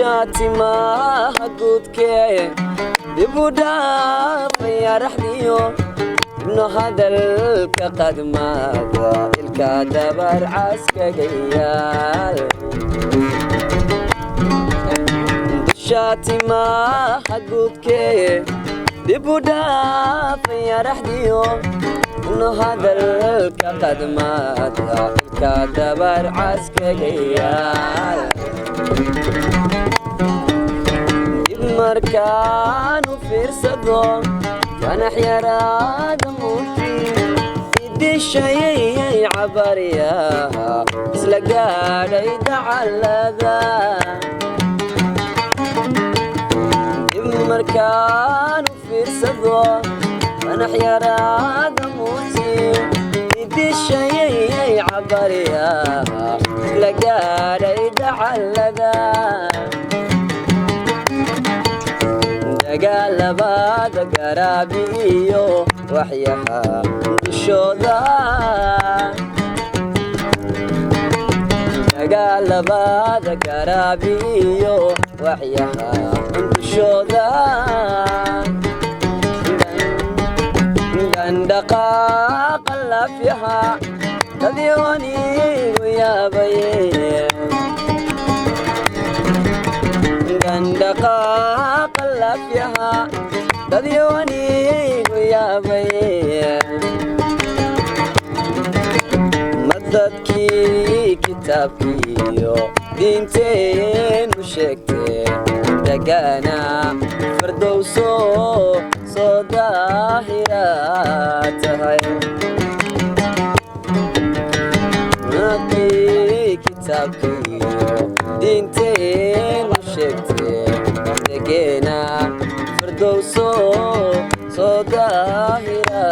Dushaatimaha guudkee dib u dhaafaya raxdiyo ibnu hadalka qadmaada ilka dabar caskagayaal. Dushaatimaha guudkee dib u dhaafaya raxdiyo ibnu hadalka qadmaada ilka dabar caskagayaal. Dib markaan u fiirsado fanax yaraada muuti idishayay cabaryaha isla gaadhay dacalada. Dib markaan u fiirsado fanax yaraada muuti idishayay cabaryaha isla gaadhay dacalada. Dagaalabada garaabiyo waxyaha dushooda, dagaalabada garaabiyo waxyaha dushooda, dandhaqaaqa laafyaha dadyoonigu yaabaye, dandhaqaaqa laafyaha dadyoonigu yaabaye. Madadkii kitaabkiiyo diinteenu sheegtee degana fardowso soo daahira tahay. Madadkii kitaabkiiyo diinteenu sheegtee degena fardowso soo daahira.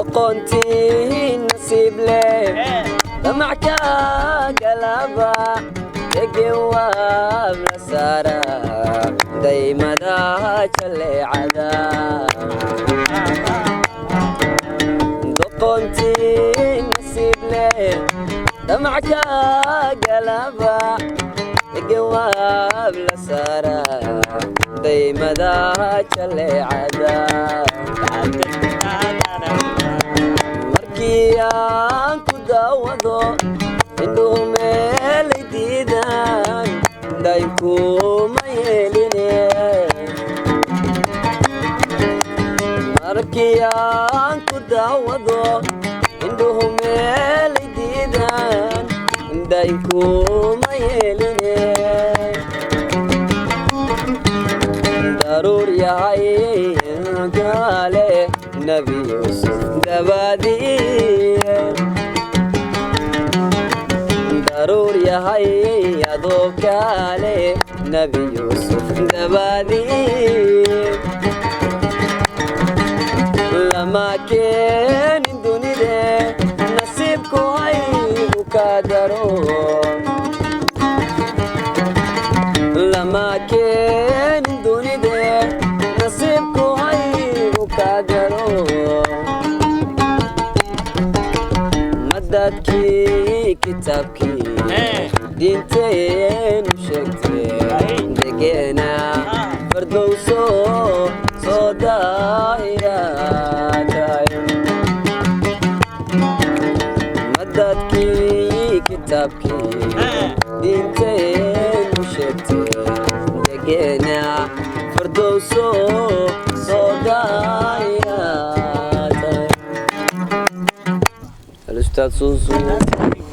Doqontii nasiib leh damac ka galaba degen waab la saara daymada jaleecada. Doqontii nasiib leh damac ka galaba degen waab la saara daymada jaleecada. Markii aan ku daawado indhuhu meelay diidaan daynkuma yeeline. Markii aan ku daawado indhuhu meelay diidaan daynkuma yeeline. Daruur yahay gaale Nebi Yuusuf dabaadii, daruur yahay adoo kaale Nebi Yuusuf dabaadii, lama keenin dunide nasiibku haygu ka daro, lama keenin dunide nasiibku haygu ka daro. Madadkii kitaabkii diinteenu sheegtee degeena fardowso soo daahira tahay. Madadkii kitaabkii diinteenu sheegtee degeena fardowso soo daahira tahay. الأستاذ سوسو.